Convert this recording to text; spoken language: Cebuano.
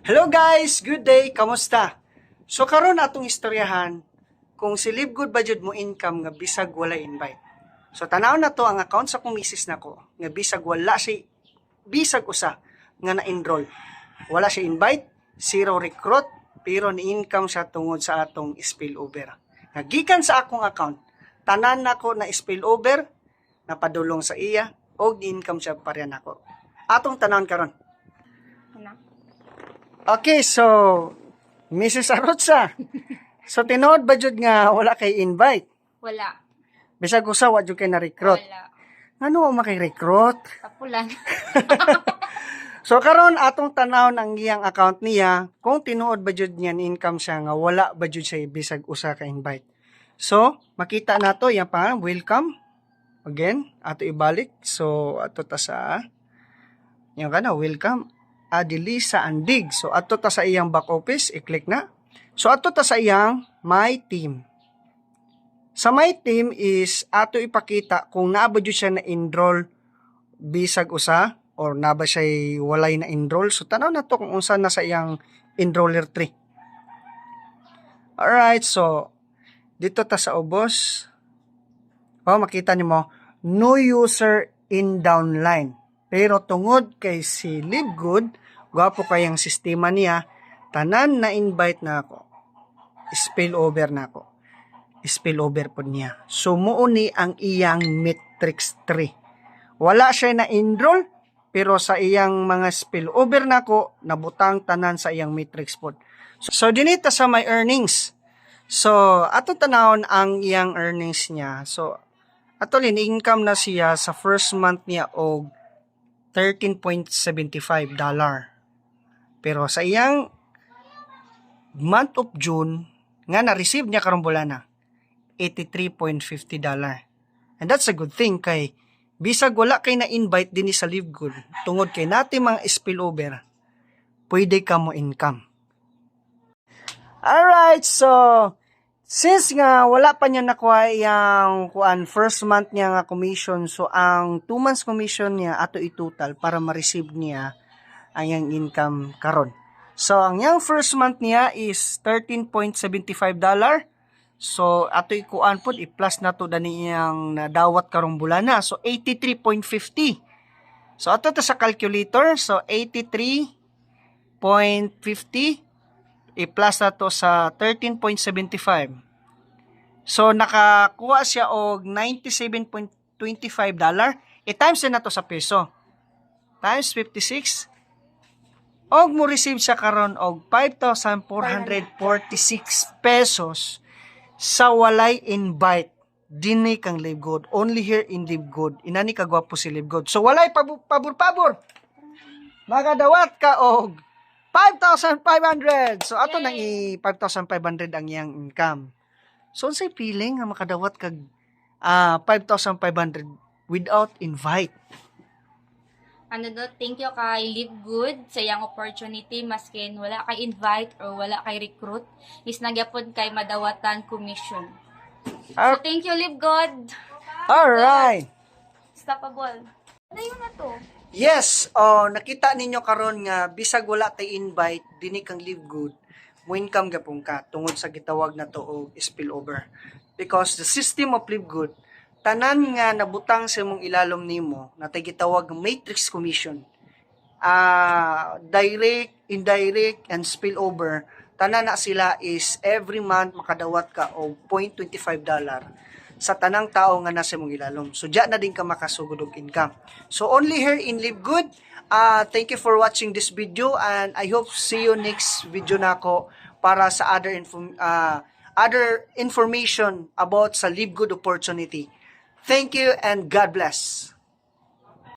Hello guys, good day, kamusta? So karon atong istoryahan kung si Live ba jud mo income nga bisag wala invite. So tanaw na to ang account sa kong misis nako nga bisag wala siya bisag usa nga na-enroll. Wala siya invite, zero recruit, pero ni-income siya tungod sa atong spillover. Nga gikan sa akong account, tanan nako na spillover, napadulong sa iya, og income siya pareha nako. Atong tanawon karon. Ano? Okay, so Mrs. Arotsa. So tinuod ba jud nga wala kay invite? Wala. Bisag usa wa jud kay na-recruit. Wala. Ngano wa maki-recruit? Tapulan. So karon atong tanawon ang iyang account niya kung tinuod ba jud niya ni income siya nga wala ba jud siya bisag usa ka invite. So makita nato iyang pangalan, welcome. Again, ato ibalik. So ato ta sa yung kana, welcome Adelisa Andig. So ato ta sa iyang back office, i-click na. So ato ta sa iyang my team. Sa my team is ato ipakita kung naa ba jud siya na enroll bisag usa or naa ba siya walay na enroll. So tanaw na to kung unsa na sa iyang enroller tree. Alright, so dito ta sa ubos. Oh, makita nimo no user in downline. Pero tungod kay si Livegood, gwapo kayang sistema niya, tanan na invite na ako. Spillover na ako. Spillover po niya. So muo ni ang iyang matrix 3. Wala siya na enroll pero sa iyang mga spillover nako nabutang tanan sa iyang matrix pod. So dinita sa my earnings. So ato tanawon ang iyang earnings niya. So actually ni income na siya sa first month niya og $13.75. Pero sa iyang month of June nga na-receive niya karong bulana, $83.50. And that's a good thing kay bisag wala kay na-invite dinhi sa Live Good, tungod kay nati mga spillover, pwede ka mo income. Alright, so since nga wala pa niya nakuha yung kuan first month niya nga commission, so ang 2 months commission niya ato i-total para ma-receive niya ang iyang income karon. So ang iyang first month niya is $13.75. So ato ikuan pod, i-plus na to dani iyang nadawat karong bulana. So 83.50. So ato ta sa calculator, so 83.50 i-plus na to sa 13.75. So nakakuha siya og $97.25. I-times na to sa peso. Times 56 og mo receive siya karon og 5,446 pesos sa walay invite dinhi kang Live Good. Only here in Live Good. Inani kagwapo si Live Good. So walay pabor pabor. Makadawat ka og 5,500. So ato nang i 5,500 ang iyang income. So unsay feeling nga makadawat kag 5,500 without invite? Ano do, thank you kay Live Good sa iyang opportunity maskin wala kay invite or wala kay recruit is nagyapon kay madawatan commission. So thank you, Live Good. Alright. Stoppable. Ano yun na to? Yes, oh, nakita ninyo karon nga bisag wala tay invite dinhi kang Live Good, mo income gapon ka tungod sa gitawag na to og spillover. Because the system of Live Good, tanan nga nabutang sa imong ilalom nimo na tay gitawag nga matrix commission. Direct, indirect and spillover, tanan na sila is every month makadawat ka og $0.25 sa tanang tao nga nasa imong ilalom. So diya na din ka makasugod og income. So only here in Live Good. Thank you for watching this video and I hope see you next video nako para sa other information about sa Live Good opportunity. Thank you and God bless.